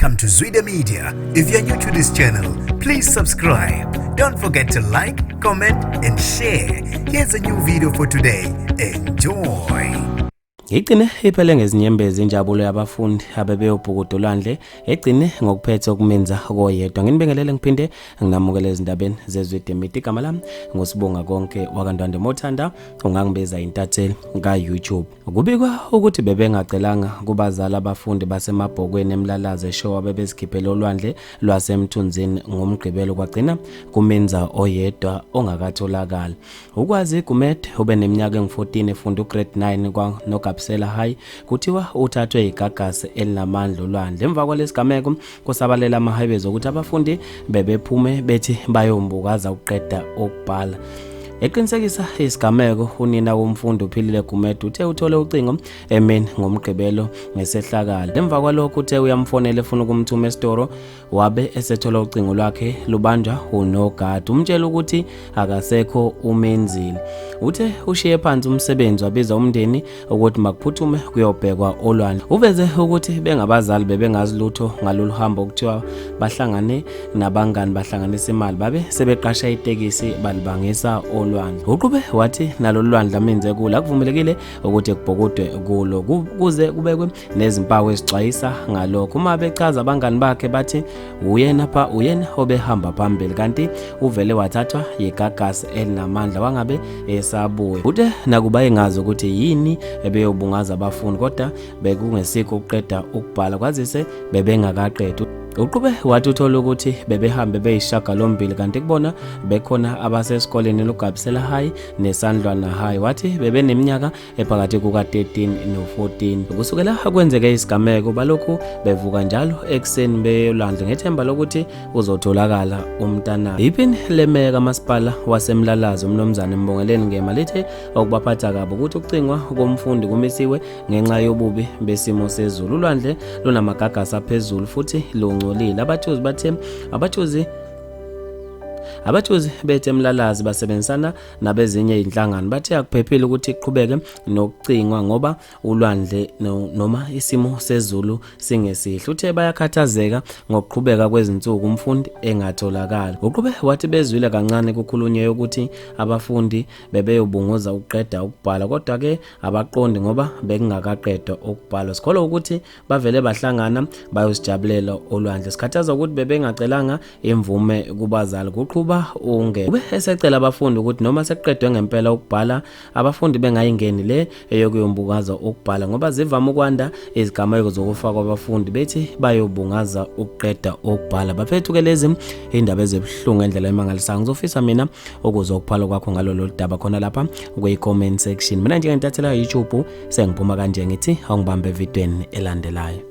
Welcome to Zwida Media. If you're new to this channel, please subscribe. Don't forget to like, comment, and share. Here's a new video for today. Enjoy. Igcine iphele ngezinyembezi injabulo yabafundi abebeyobhukuda olwandle egcine ngokuphetha ukuminza koyedwa. Nginibingelele ngiphinde nginamukele ezindabeni zeZwide Media. Igama lami nguSibonga Konke wakaNdwandwe Mothanda, ungangibiza intatheli ka-YouTube. Kubikwa ukuthi bebengacelanga kubazali abafundi baseMabhokweni eMlalazi eShowa bebezikhiphele olwandle lwaseMthunzini ngoMgqibelo kwagcina kuminza oyedwa ongakatholakali. Ukwazi Gumede ubeneminyaka engu-14 efunda uGrade 9 kwaNogabisela High kuthiwa uthathwe igagasi elinamandla olwandle. Emva kwalesigameko kusabalele amahebezi okuthi abafundi bebephume bethi bayombukaza ukuqeda ukubhala. Eqinisekisa isigameko unina womfundi uPhilile Gumede uthe uthole ucingo emini ngoMgqibelo ngesehlakalo. Emva kwalokho uthe uyamfonela efuna ukumthuma esitoro wabe esethola ucingo lwakhe lubanjwa unogada umtshela ukuthi akasekho umenzile. Uthe ushiye phansi umsebenzi wabiza umndeni ukuthi makuphuthume kuyobhekwa olwandle. Uveze ukuthi bengabazali bebengazi lutho ngalolu hambo okuthiwa bahlangane nabangani bahlanganisa imali babe sebeqasha itekisi balibangisa olwandle. Uqhube wathi nalolu lwandle aminze kulo akuvumelekile ukuthi kubhokudwe kulo kuze kubekwe nezimpawu ezixwayisa ngalokho. Uma bechaza abangani bakhe bathi uyena pha uyena obehamba phambili kanti uvele wathathwa yigagasi elinamandla wangabe esabuya. Uthe nakuba engazi ukuthi yini ebeyobungaza abafundi kodwa bekungesikho ukuqeda ukubhala kwazise bebengakaqedi. Uqhube wathi uthole ukuthi bebehambe beyishagalombili kanti kubona bekhona abasesikoleni Lugabisela High neSandlwana High. Wathi bebeneminyaka ephakathi kuka-13 no-14. Kusukela kwenzeke isigameko balokhu bevuka njalo ekuseni beyolwandle ngethemba lokuthi uzotholakala umntanabo. Iphini lemeya kamasipala waseMlalazi uMnumzane Mbongeleni Ngema lithe okubaphatha kabi ukuthi ukucingwa komfundi kumisiwe ngenxa yobubi besimo sezulu. Ulwandle lunamagagasi aphezulu futhi lungcolile. Abathuzi bathe abathuzi Abathuzi bethe eMlalazi basebenzisana nabezinye izinhlangano bathe akuphephile ukuthi kuqhubeke nokucingwa ngoba ulwandle noma isimo sezulu singesihle. Uthe bayakhathazeka ngokuqhubeka kwezinsuku umfundi engatholakali. Uqhube wathi bezwile kancane kukhulunywe ukuthi abafundi bebeyobunguza ukuqeda ukubhala kodwa-ke abaqondi ngoba bekungakaqedwa ukubhalwa. Sikholwa ukuthi bavele bahlangana bayosijabulela olwandle. Sikhathazwa ukuthi bebengacelanga imvume kubazali, kuqhuba unge. Ube esecela abafundi ukuthi noma sekuqedwe ngempela ukubhala abafundi bengayingeni le eyokuyombukaza ukubhala ngoba zivame ukwanda izigameko zokufa kwabafundi bethi bayobungaza ukuqeda ukubhala. Bafethu-ke lezi indaba ezibuhlungu ngendlela emangalisayo. Ngizofisa mina ukuzwa ukuphala kwakho ngalolu daba khona lapha kwi-comment section. Mina njengentathela YouTube sengiphuma kanje ngithi awungibambe evidweni elandelayo.